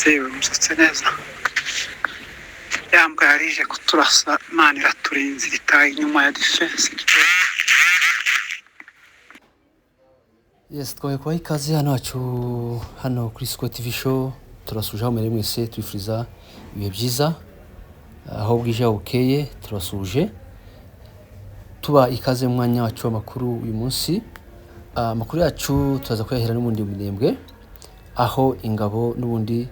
Mwaramutse, musutse neza. Ya mbwa yari ije kuturasa, Imana iraturinze, itaye inyuma ya defense. Yes, twaye kubaha ikaze hano hacu hano kuri Siko TV Show. Turasuje aho mwere mwese, tubifuriza ibihe byiza aho bwije aho bukeye. Turasuje tuba ikaze mu mwanya wacu w'amakuru uyu munsi. Amakuru yacu turaza kuyahera n'ubundi mu Minembwe, aho ingabo n'ubundi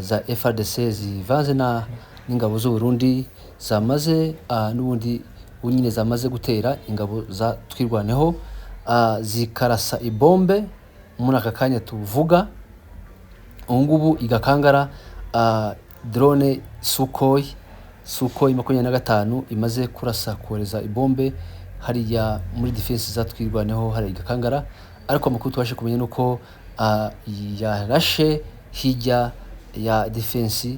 za FARDC zivanze na n'ingabo z'u Burundi zamaze n'ubundi ubu nyine zamaze gutera ingabo za Twirwaneho, zikarasa ibombe muri aka kanya tuvuga ubu ngubu igakangara. Drone Sukhoi 25 imaze kurasa, kohereza ibombe hariya muri defense za Twirwaneho hariya igakangara. Ariko amakuru tubashe kumenya ni uko yarashe hirya ya defense,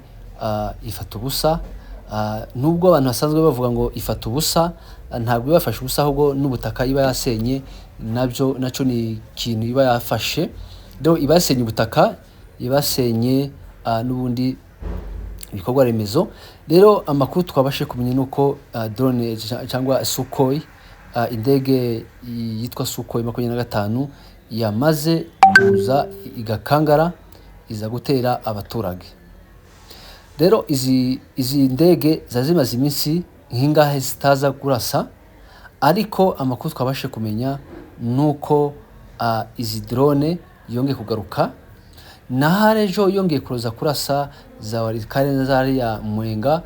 ifata ubusa. Nubwo abantu basanzwe bavuga ngo ifata ubusa, ntabwo iba yafashe ubusa, ahubwo n'ubutaka iba yasenye nabyo nacyo ni ikintu iba yafashe. Rero iba yasenye ubutaka, iba yasenye n'ubundi ibikorwa remezo. Rero amakuru twabashe kumenya ni uko drone cyangwa Sukhoi, indege yitwa Sukhoi 25 yamaze kuza igakangara, iza gutera abaturage. Rero izi ndege zari zimaze iminsi nk'ingahe zitaza kurasa, ariko amakuru twabashe kumenya ni uko izi drone yongeye kugaruka naho ejo yongeye kuza kurasa za Walikale zariya Mwenga,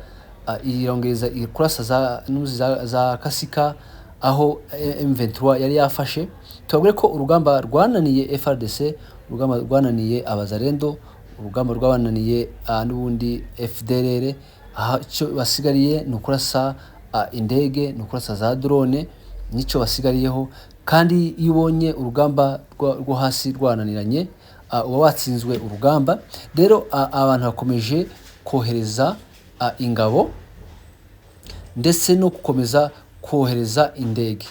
irongeza kurasa za, nuzi za Kasika aho M23 yari yafashe. Tubabwire ko urugamba rwananiye FARDC, urugamba rwananiye Abazarendo, urugamba rwabananiye n'ubundi FDLR. Aha icyo basigariye ni ukurasa indege, ni ukurasa za drone, nicyo basigariyeho. Kandi iyo ubonye urugamba rwo hasi rwananiranye, uba watsinzwe urugamba. Rero abantu bakomeje kohereza ingabo ndetse no gukomeza kohereza indege.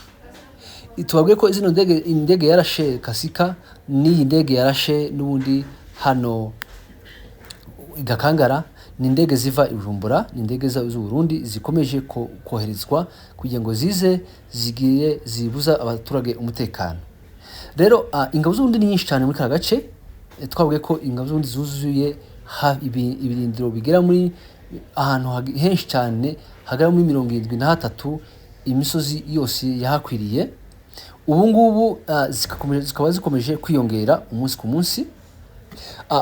Tubabwiye ko zino ndege, indege yarashe Kasika n'iyi ndege yarashe n'ubundi hano Gakangara, ni indege ziva i Bujumbura, ni indege z'u Burundi zikomeje koherezwa kugira ngo zize zigire zibuza abaturage umutekano. Rero ingabo z'Uburundi ni nyinshi cyane muri kaka gace. Twabwiye ko ingabo z'Uburundi zuzuye ibirindiro bigera muri ahantu henshi cyane hagera muri 73, imisozi yose yahakwiriye. Ubu ngubu zikaba zikomeje kwiyongera umunsi ku munsi.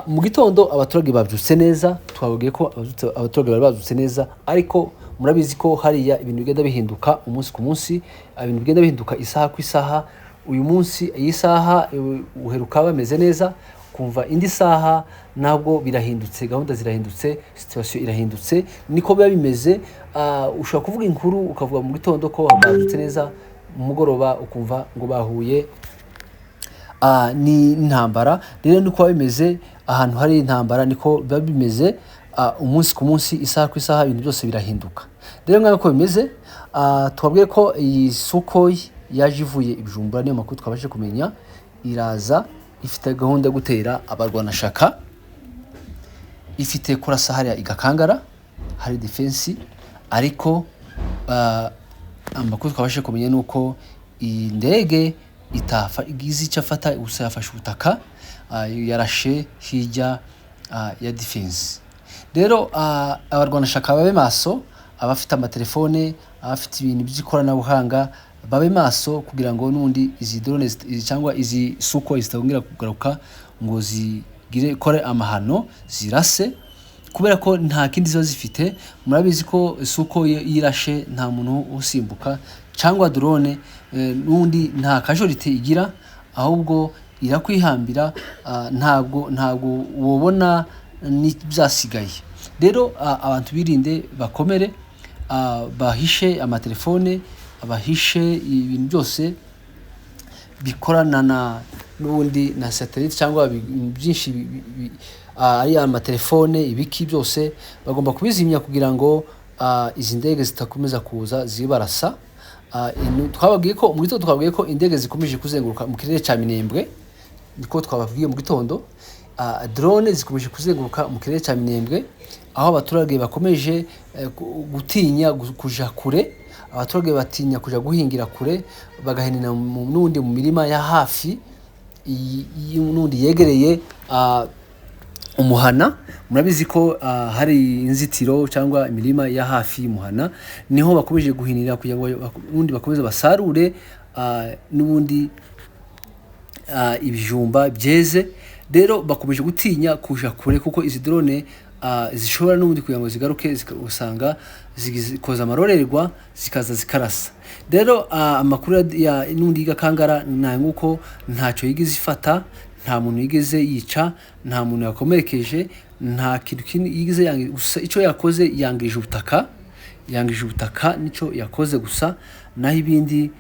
Mu gitondo abaturage babyutse neza, twababwiye ko abaturage bari babyutse neza, ariko murabizi ko hariya ibintu bigenda bihinduka umunsi ku munsi, ibintu bigenda bihinduka isaha ku isaha. Uyu munsi iyi saha uheruka bameze neza, kumva indi saha nabwo birahindutse, gahunda zirahindutse, situation irahindutse, niko biba bimeze. Ushobora kuvuga inkuru ukavuga mu gitondo ko babyutse neza, mu mugoroba ukumva ngo bahuye ni intambara. Rero niko biba bimeze ahantu hari intambara, niko biba bimeze umunsi ku munsi, isaha ku isaha, ibintu byose birahinduka. Rero nk'uko bimeze, tubabwiye ko iyi Sukhoi yaje ivuye i Bujumbura, niyo makuru twabashe kumenya. Iraza ifite gahunda yo gutera abarwanashaka, ifite kurasa hariya igakangara hari defense. Ariko amakuru twabashe kumenya ni uko iyi ndege itafa igize icyo afata, gusa yafashe ubutaka, yarashe hirya ya defense. Rero abarwanashaka babe maso, abafite amatelefone, abafite ibintu by'ikoranabuhanga babe maso, kugira ngo n'ubundi izi drone cyangwa izi Sukhoi zitongera kugaruka ngo zigire kore amahano zirase, kubera ko nta kindi ziba zifite. Murabizi ko Sukhoi iyo irashe nta muntu usimbuka, cyangwa drone, n'ubundi nta casualty igira, ahubwo irakwihambira, ntabwo wobona n'ibyasigaye. Rero abantu birinde, bakomere, bahishe amatelefone, bahishe ibintu byose bikorana na n'ubundi na satellite cyangwa ibintu byinshi ari amatelefone, ibiki byose bagomba kubizimya kugira ngo izi ndege zitakomeza kuza zibarasa. Twababwiye ko mu gitondo, twababwiye ko indege zikomeje kuzenguruka mu kirere cya Minembwe, niko twababwiye mu gitondo. Drone zikomeje kuzenguruka mu kirere cya Minembwe, aho abaturage bakomeje gutinya kuja kure. Abaturage batinya kuja guhingira kure, bagahinira n'ubundi mu mirima ya hafi n'ubundi yegereye umuhana. Murabizi ko hari inzitiro cyangwa imirima ya hafi y'umuhana, niho bakomeje guhinira kugira ngo n'ubundi bakomeze basarure n'ubundi ibijumba byeze. Rero bakomeje gutinya kuja kure kuko izi drone zishobora n'ubundi kugira ngo zigaruke usanga zikoza amarorerwa, zikaza zikarasa. Rero amakuru ya n'ubundi y'Igakangara nta nguko, ntacyo yigeze ifata, nta muntu yigeze yica, nta muntu yakomerekeje, nta kintu kindi yigeze yangiza. Gusa icyo yakoze, yangije ubutaka, yangije ubutaka, nicyo yakoze gusa. Naho ibindi,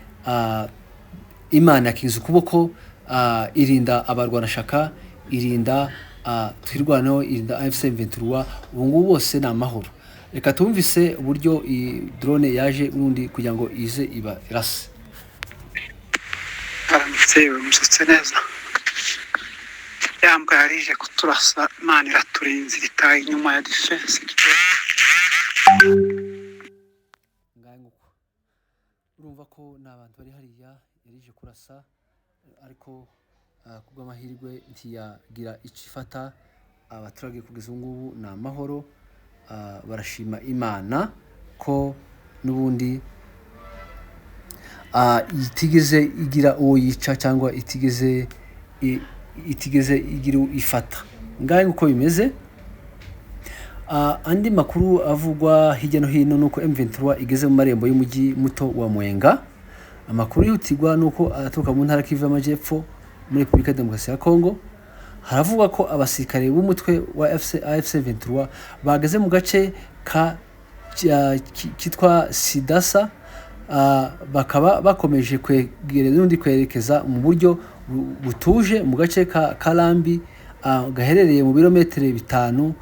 Imana yakinze ukuboko, irinda abarwanashaka, irinda Twirwaneho, irinda AFC M23. Ubu ngubu bose ni amahoro. Reka tumvise uburyo iyi drone yaje ubundi kugira ngo ize iba irase. Aramutse yewe, musutse neza. Ya mbwa yarije kuturasa, Imana iraturinze, itaye inyuma ya defense. Ngahe nguko, urumva ko ni abantu bari hariya yarije kurasa, ariko kubw'amahirwe ntiyagira icyo ifata. Abaturage kugeza ubu ngubu ni amahoro, barashima Imana ko n'ubundi itigeze igira uwo yica cyangwa itigeze igira uwo ifata. Ngahe nguko bimeze. Andi makuru avugwa hirya no hino nuko M23 igeze mu marembo y'umujyi muto wa Mwenga. Amakuru yihutirwa nuko aturuka mu ntara Kivu y'Amajyepfo muri Repubulika ya Demokarasi ya Kongo. Haravugwa ko abasirikare b'umutwe wa AFC 23 bageze mu gace ka kitwa Sidasa, bakaba bakomeje kwegera n'undi kwerekeza mu buryo butuje mu gace ka Karambi, gaherereye mu birometero 5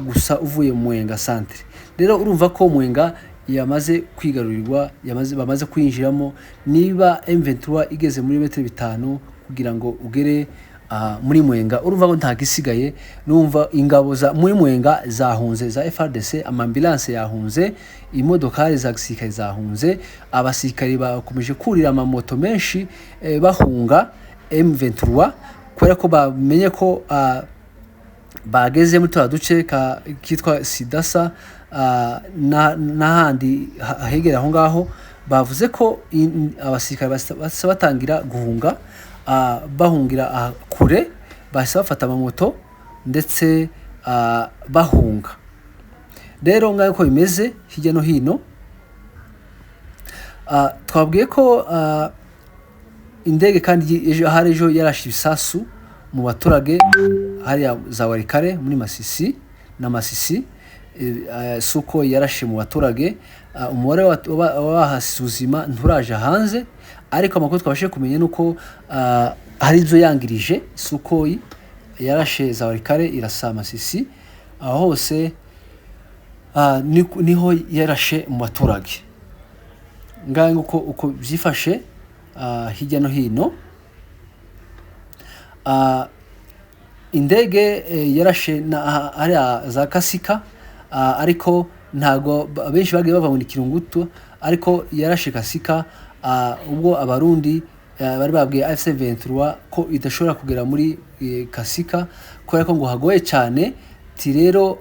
gusa uvuye mu Mwenga centre. Rero urumva ko Mwenga yamaze kwigarurirwa, bamaze kwinjiramo. Niba M23 igeze muri metero 5 kugira ngo ugere muri Mwenga, urumva ko nta gisigaye. Numva ingabo za muri Mwenga zahunze, za FARDC, amambulance yahunze, imodokari za gisirikare zahunze, abasirikare bakomeje kurira amamoto menshi bahunga M23 kubera ko bamenye ko bageze muri turiya duce kitwa Sidasa n'ahandi hegereye aho ngaho. Bavuze ko abasirikare bahise batangira guhunga, bahungira kure, bahise bafata amamoto ndetse bahunga. Rero ngaho uko bimeze hirya no hino, twabwiye ko indege kandi ejo hari ejo yarashe ibisasu mu baturage hariya za Walikale muri Masisi na Masisi. Suko yarashe mu baturage, umubare w'abahasize ubuzima nturaje hanze, ariko amakuru twabashije kumenya ni uko hari ibyo yangirije. Sukhoi yarashe za Walikale, irasa Masisi, aho hose niho yarashe mu baturage. Ngaho nguko uko byifashe hirya no hino. Indege yarashe na hariya za Kasika, ariko ntago abenshi bagiye bava mu Kirungutu, ariko yarashe Kasika, ubwo Abarundi bari babwiye AFC 23 ko idashobora kugera muri Kasika kubera ko ngo hagoye cyane. Ti rero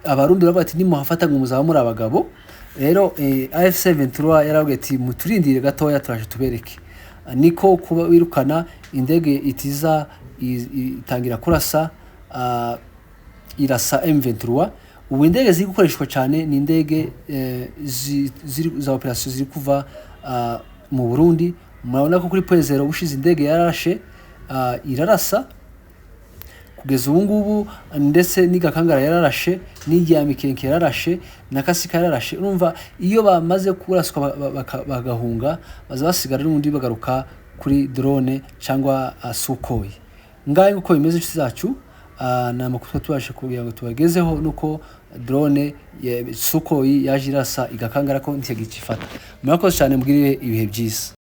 Abarundi baravuga ati nimuhafata ngo muzaba muri abagabo. Rero AFC 23 yarabwiye ati muturindire gatoya, turaje tubereke. Niko kuba wirukana indege itiza itangira kurasa, irasa M23. Ubu indege ziri gukoreshwa cyane ni indege za operation ziri kuva mu Burundi. Murabona ko kuri Point Zero ushize indege yararashe, irarasa kugeza ubu ngubu, ndetse n'Igakangara yararashe, n'irya Mikenke yararashe, na Kasika yararashe. Urumva iyo bamaze kuraswa bagahunga, baza basigara n'ubundi bagaruka kuri drone cyangwa Sukhoi. Ngaho uko bimeze, inshuti zacu, ni amakuru tubashe kugira ngo tubagezeho nuko drone Sukhoi yaje irasa Igakangara ko ntiyagira icyo ifata. Murakoze cyane, mugire ibihe byiza.